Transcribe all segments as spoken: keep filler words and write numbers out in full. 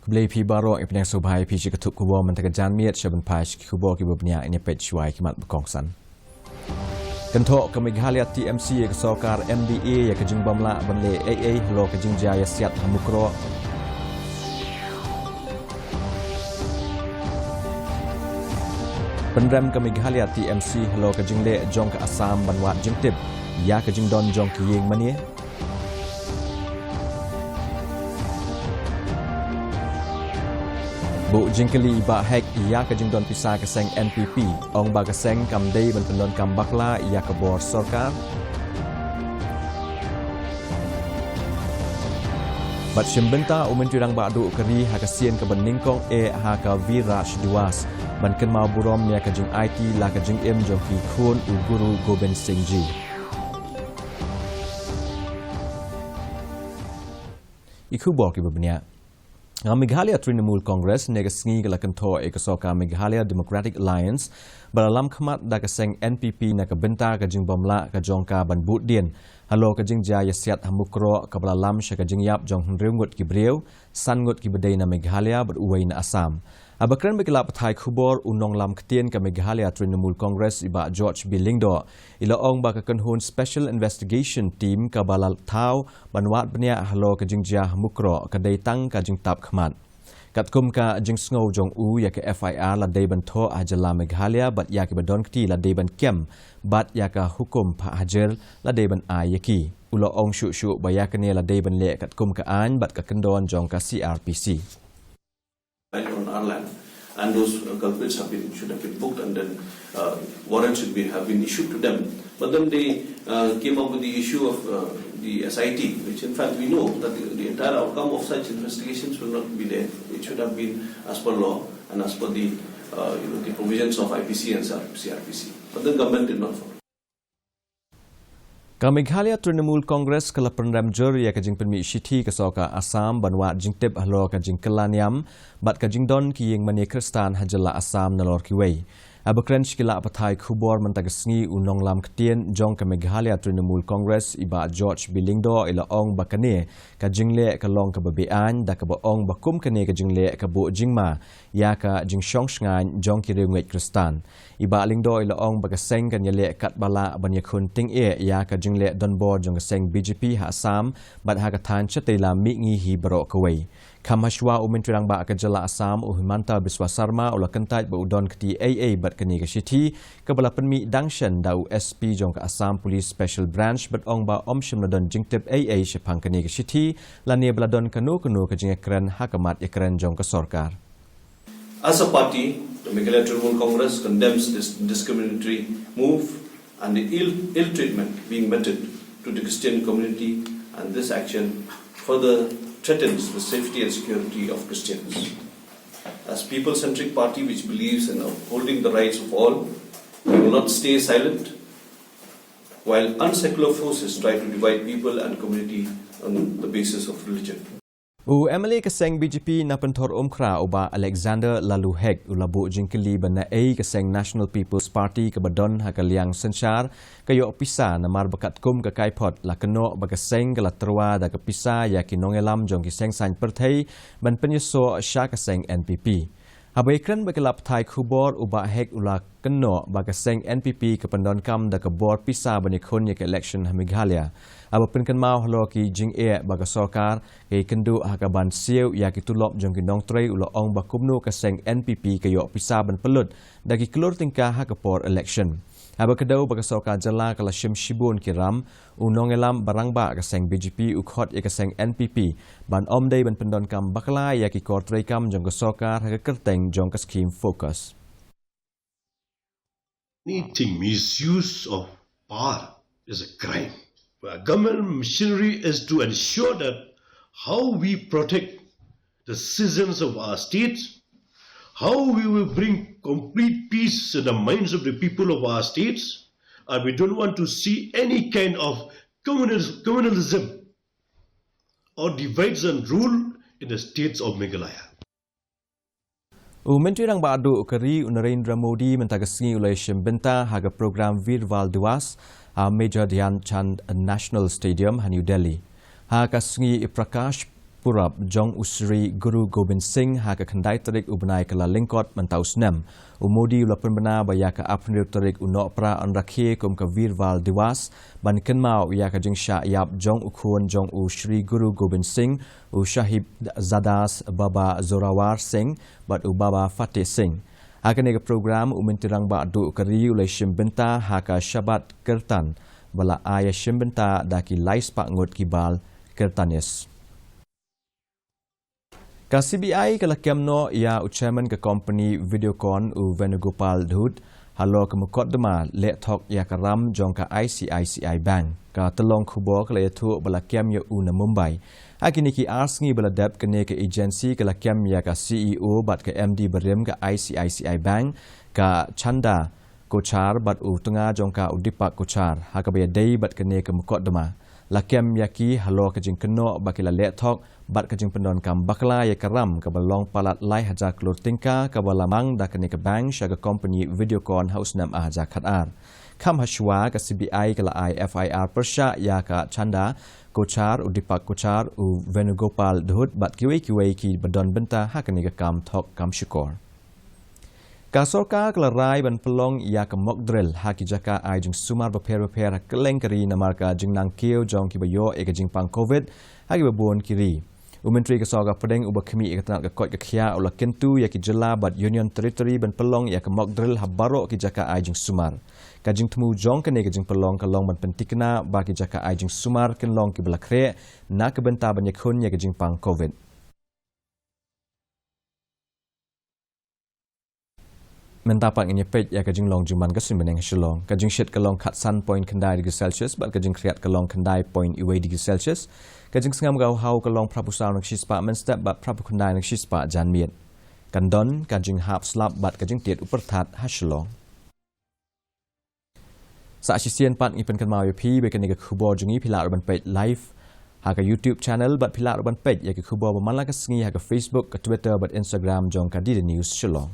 Khublei phi baroh, i pyneng sngewbha ïa phi shi kynthup khubor mynta ka janmiet, sha ban phai shi ki khubor kiba bniah, ngin ïa peit shuwa ïa ki mat ba kongsan. Kynthoh ka Meghalaya T M C ïa ka sorkar M D A ïa ka jingbym lah ban leh ei ei halor ka jingjia ïasiat ha Mukroh. Pynrem ka Meghalaya T M C halor ka jingleh jong ka Assam ban wad jingtip ïa ka jingdon jong ki ïing mane. Buh jingkylli i Bah Hek ïa ka jingdon pisa ka seng N P P, ong ba ka seng kam dei ban pyndonkam bakla ïa ka bor sorkar. Bad shim bynta u Myntri Rangbah Duh ka ri ha ka sien kaba nyngkong eh ha ka Veer Raj Diwas, ban kynmaw burom ïa ka jingaiti la ka jingim jong ki khun u Guru Gobind Singh ji. I khubor kiba bniah. Ka Meghalaya Trinamool Congress ne ka sngi ka la kynthoh ïa ka sorkar Meghalaya Democratic Alliance ba la lam khmat da ka seng N P P na ka bynta ka jingbym lah ka jong ka ban bud dien halor ka jingjia ïasiat ha Mukroh kaba la lam sha ka jingïap jong hynriew ngut ki briew, san ngut kiba dei na Meghalaya bad uwei na Assam. Haba kren bad ki lad pathai khubor, u nonglam ktien ka Meghalaya Trinamool Congress i Bah George B Lyngdoh i la ong ba ka kynhun Special Investigation Team kaba la thaw ban wad bniah halor ka jingjia ha Mukroh ka dei tang ka jingtap khmat. Katkum ka jingsngew jong u, ïa ka F I R la dei ban thoh ha jylla Meghalaya bad ïa kiba don kti la dei ban kem, bad ïa ka hukum phah hajir la dei ban ai ïa ki. U la ong shuh shuh ba ïa kane la dei ban leh katkum ka aiñ bad ka kyndon jong ka C R P C. On our land. And those, uh, culprits have been, should have been booked, and then, uh, warrants should be, have been issued to them. But then they, uh, came up with the issue of, uh, the S I T, which in fact we know that the, the entire outcome of such investigations will not be there. It should have been as per law and as per the, uh, you know, the provisions of I P C and C R P C. But the government did not follow. Ka Meghalaya Trinamool Congress ka la pynrem jur ïa ka jingpynmih shithi ka sorkar Assam ban wad jingtip halor ka jingkylla niam bad ka jingdon ki ïing mane Khristan ha jylla Assam nalor kiwei. Haba kren sha ki lad pathai khubor mynta ka sngi, u nonglam ktien jong ka Meghalaya Trinamool Congress i Bah George B Lyngdoh i la ong ba kane ka jingleh ka long kaba be-aiñ, da kaba ong ba kum kane ka jingleh ka buh jingma ïa ka jingshong shngaiñ jong ki riewngeit Khristan. I Bah Lyngdoh i la ong ba ka seng kan ïaleh katba lah ban ïakhun tyngeh ïa ka jingleh donbor jong ka seng B J P ha Assam bad ha ka thaiñ shatei la mihngi hi baroh kawei. Kham hashwa, u Myntri Rangbah ka jylla Assam u Himanta Biswa Sarma u la kyntait ba u don kti ei ei bad kane ka shithi kaba la pynmih dang shen da u S P jong ka Assam Police Special Branch bad ong ba ym shym la don jingtip ei ei shaphang kane ka shithi lane ba la don kano kano ka jingïakren ha ka mat ïakren jong ka sorkar. As a party, the Meghalaya Trinamool Congress condemns this discriminatory move and the ill, ill treatment being meted to the Christian community, and this action further threatens the safety and security of Christians. As people-centric party which believes in upholding the rights of all, we will not stay silent while unsecular forces try to divide people and community on the basis of religion. U M L A ka seng B J P na Pynthor Umkhra, u Bah Alexander Laloo Hek, u la buh jingkylli ba naei ka seng National People's Party kaba don ha ka liang synshar ka ïoh pisa, namar ba katkum ka kaiphod la kynnoh ba ka seng ka la tyrwa da ka pisa ïa ki nongïalam jong ki seng saiñ pyrthei ban pynïasoh sha ka seng N P P. Haba ïakren bad ki lad pathai khubor, u Bah Hek u la kynnoh ba ka seng N P P ka pyndonkam da ka bor pisa ban ïakhun ïa ka election ha Meghalaya. Haba pynkynmaw halor ki jingeh ba ka sorkar ka ïakynduh ha kaban siew ïa ki tulop jong ki nongtrei, u la ong ba kumno ka seng N P P ka ïoh pisa ban pynlut da ki klur tyngka ha ka por election. Haba kdew ba ka sorkar jylla ka la shim shibun ki ram, u nongïalam ba rangbah ka seng B J P u khot ïa ka seng N P P ban ym dei ban pyndonkam bakla ïa ki kor treikam jong ka sorkar ha ka kyrteng jong ka scheme FOCUS. Anything misuse of power is a crime. Our government machinery is to ensure that how we protect the citizens of our state, how we will bring complete peace in the minds of the people of our states, and we don't want to see any kind of communal-, communalism or divides and rule in the states of Meghalaya. U Myntri Rangbah Duh ka ri, u Narendra Modi, mynta ka sngi u la ïashim bynta ha ka program Veer Bal Diwas ha Major Dhyan Chand National Stadium ha New Delhi. Ha ka sngi i Prakash purab jong u Sri Guru Gobind Singh ha ka khyndai tarik u bnai Kyllalyngkot mynta u snem. U Modi u la pynbna ba ïa ka arphew tarik u Nohprah yn rakhe kum ka Veer Baal Diwas ban kynmaw ïa ka jingshah ïap jong u khun jong u Sri Guru Gobind Singh, u Sahibzadas Baba Zorawar Singh bad u Baba Fateh Singh. Ha kane ka program u Myntri Rangbah Duh ka ri u la shim bynta ha ka Shabad Kirtan ba la ai ïa shim bynta da ki lai spah ngut ki bal kirtanis. Ka C B I ka la kem noh ïa u chairman ka company Videocon u Venugopal Dhut halor ka mukotduma leh thok ïa ka ram jong ka I C I C I Bank. Ka tyllong khubor ka la ïathuh ba la kem ïa u na Mumbai. Ha kine ki ar sngi ba la dep kane ka agency ka la kem ïa ka C E O bad ka M D barim ka I C I C I Bank, ka Chanda Kochhar bad u tnga jong ka u Deepak Kochhar, ha kaba ïadei bad kane ka mukotduma. La kem ïa ki halor ka jingkynnoh ba ki la leh thok bad ka jingpyndonkam bakla ïa ka ram kaba long palat lai hajar klur tyngka kaba la mang da kane ka bank sha ka company Videocon ha u snem ar hajar khatar. Kham hashwa ka C B I ka la ai F I R pyrshah ïa ka Chanda Kochhar, u Deepak Kochhar, u Venugopal Dhut bad kiwei kiwei kiba don bynta ha kane ka kam thok kam shukor. Ka sorkar ka la rai ban pynlong ïa ka mock drill ha ki jaka ai jingsumar bapher bapher ha kylleng ka ri namar ka jingnang kiew jong kiba ïoh ïa ka jingpang Covid ha kiba bun ki ri. U Myntri ka sorkar pdeng uba khmih ïa ka tnat ka koit ka khiah u la kyntu ïa ki jylla bad Union Territory ban pynlong ïa ka mock drill ha baroh ki jaka ai jingsumar. Ka jingthmu jong kane ka jingpynlong ka long ban pyntikna ba ki jaka ai jingsumar kin long kiba la khreh na ka bynta ban ïakhun ïa ka jingpang Covid. Mynta pat ngin ïa peit ïa ka jinglong jingman ka suiñ bneng ha Shillong. Ka jingshit ka long khatsan point khyndai degree Celsius bad ka jingkhriat ka long khyndai point wei degree Celsius. Ka jingsngam ka haw ka long phra phew saw na ka shispah mynstep bad phra phew khyndai na ka shispah janmiet. Kan don ka jinghap slap bad ka jingtied u pyrthat ha Shillong. Sa shisien pat ngi pynkynmaw ïa phi ba kane ka khubor jong ngi phi lah ruh ban peit live ha ka YouTube channel bad phi lah ruh ban peit ïa ka khubor ba man la ka sngi ha ka Facebook, ka Twitter bad Instagram jong ka D D News Shillong.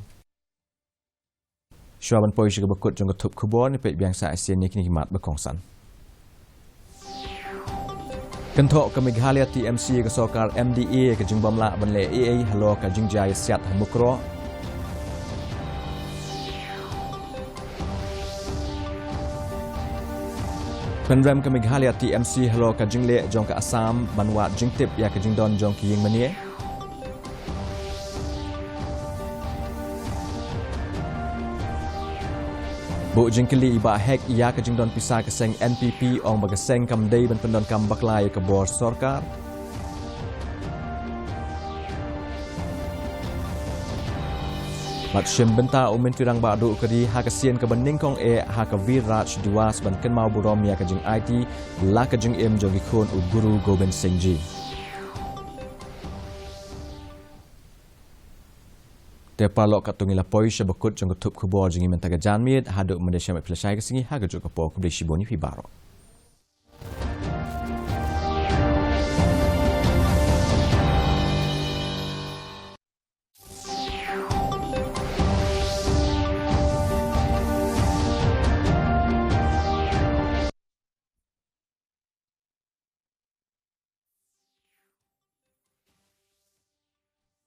Shuwa ban poi sha kaba kut jong ka thup khubor, ngin peit biang sa shisien ïa kine ki mat ba kongsan. Kynthoh ka Meghalaya T M C ïa ka sorkar M D A ïa ka jingbymlah ban leh ei ei halor ka jingjia ïasiat ha Mukroh. Pynrem ka Meghalaya T M C halor ka jingleh jong ka Assam ban wad jingtip ïa ka jingdon jong ki ïingmane. Buh jingkylli i Bah Hek ïa ka jingdon pisa ka seng N P P, ong ba ka seng kam dei ban pyndonkam bakla ïa ka bor sorkar. Bad shim bynta u Myntri Rangbah Duh ka ri ha ka sien kaba nyngkong eh ha ka Veer Raj Diwas ban kynmaw burom ïa ka jingaiti la ka jingim jong ki khun u Guru Gobind Singh ji. Te paralok, katto ngi la poi sha ba kut jong ka thup khubor jong ngi mynta ka janmiet, haduh mynta sha ma phi la shai ka sngi ha kajuh ka por, khublei shibun ïa phi baroh.